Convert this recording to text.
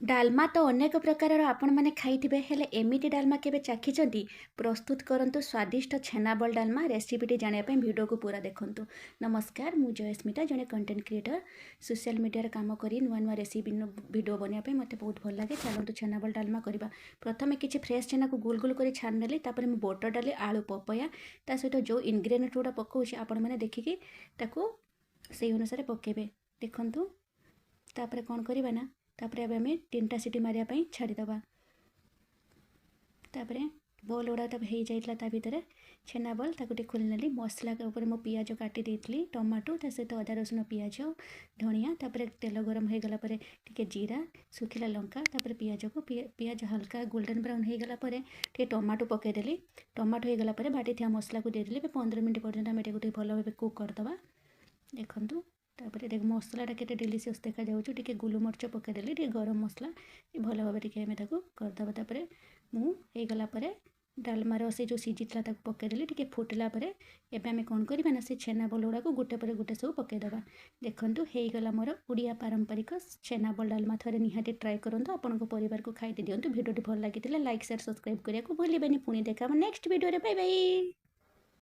ଡାଲମା ତ ଅନେକ ପ୍ରକାରର ଆପଣମାନେ ଖାଇଥିବେ, ହେଲେ ଏମିତି ଡାଲମା କେବେ ଚାଖିଛନ୍ତି? ପ୍ରସ୍ତୁତ କରନ୍ତୁ ସ୍ୱାଦିଷ୍ଟ ଛେନାବଲ ଡାଲମା। ରେସିପିଟି ଜାଣିବା ପାଇଁ ଭିଡ଼ିଓକୁ ପୁରା ଦେଖନ୍ତୁ। ନମସ୍କାର, ମୁଁ ଜୟସ୍ମିତା, ଜଣେ କଣ୍ଟେଣ୍ଟ କ୍ରିଏଟର। ସୋସିଆଲ ମିଡ଼ିଆରେ କାମ କରି ନୂଆ ନୂଆ ରେସିପି ଭିଡ଼ିଓ ବନେଇବା ପାଇଁ ମୋତେ ବହୁତ ଭଲ ଲାଗେ। ଚାଲନ୍ତୁ ଛେନାବଲ ଡାଲମା କରିବା। ପ୍ରଥମେ କିଛି ଫ୍ରେଶ୍ ଛେନାକୁ ଗୋଲ ଗୋଲ କରି ଛାଣିନେଲି। ତାପରେ ମୁଁ ବୋଟ ଡାଲି, ଆଳୁ, ପପୟା, ତା ସହିତ ଯେଉଁ ଇନଗ୍ରେଡ଼ିଏଣ୍ଟ ଗୁଡ଼ା ପକାଉଛି, ଆପଣମାନେ ଦେଖିକି ତାକୁ ସେଇ ଅନୁସାରେ ପକାଇବେ। ଦେଖନ୍ତୁ, ତାପରେ କ'ଣ କରିବା ନା, ତାପରେ ଏବେ ଆମେ 3ଟା ସିଟି ମାରିବା ପାଇଁ ଛାଡ଼ିଦେବା। ତାପରେ ବଲ୍ ଗୁଡ଼ା ତ ହେଇଯାଇଥିଲା, ତା ଭିତରେ ଛେନା ବଲ୍, ତାକୁ ଟିକେ ଖୋଲି ନେଲି। ମସଲା ଉପରେ ମୁଁ ପିଆଜ କାଟି ଦେଇଥିଲି, ଟମାଟୋ, ତା ସହିତ ଅଦା, ରସୁଣ, ପିଆଜ, ଧଣିଆ। ତାପରେ ତେଲ ଗରମ ହେଇଗଲା ପରେ ଟିକେ ଜିରା, ଶୁଖିଲା ଲଙ୍କା, ତାପରେ ପିଆଜକୁ, ପିଆଜ ହାଲକା ଗୋଲ୍ଡେନ୍ ବ୍ରାଉନ୍ ହେଇଗଲା ପରେ ଟିକେ ଟମାଟୋ ପକାଇଦେଲି। ଟମାଟୋ ହେଇଗଲା ପରେ ବାଟିଥିବା ମସଲାକୁ ଦେଇଦେଲି। ଏବେ 15 ମିନିଟ୍ ପର୍ଯ୍ୟନ୍ତ ଆମେ ଏଟାକୁ ଟିକେ ଭଲ ଭାବେ କୁକ୍ କରିଦେବା। ଦେଖନ୍ତୁ, ତାପରେ ଦେଖ ମସଲାଟା କେତେ ଡେଲିସିୟସ୍ ଦେଖାଯାଉଛି। ଟିକେ ଗୁଲମରିଚ ପକାଇଦେଲି, ଟିକେ ଗରମ ମସଲା, ଭଲ ଭାବେ ଟିକେ ଆମେ ତାକୁ କରିଦେବା। ତାପରେ ମୁଁ ହେଇଗଲା ପରେ ଡାଲମାର ସେ ଯେଉଁ ସିଝିଥିଲା ତାକୁ ପକାଇଦେଲି। ଟିକେ ଫୁଟିଲା ପରେ ଏବେ ଆମେ କ'ଣ କରିବା ନା, ସେ ଛେନା ବଲ ଗୁଡ଼ାକୁ ଗୋଟେ ପରେ ଗୋଟେ ସବୁ ପକାଇଦେବା। ଦେଖନ୍ତୁ, ହେଇଗଲା ମୋର ଓଡ଼ିଆ ପାରମ୍ପରିକ ଛେନା ବଲ ଡାଲମା। ଥରେ ନିହାତି ଟ୍ରାଏ କରନ୍ତୁ, ଆପଣଙ୍କ ପରିବାରକୁ ଖାଇତେ ଦିଅନ୍ତୁ। ଭିଡ଼ିଓଟି ଭଲ ଲାଗିଥିଲେ ଲାଇକ୍, ସେୟାର, ସବସ୍କ୍ରାଇବ୍ କରିବାକୁ ଭୁଲିବେନି। ପୁଣି ଦେଖା ହେବ ନେକ୍ସଟ ଭିଡ଼ିଓରେ। Bye bye.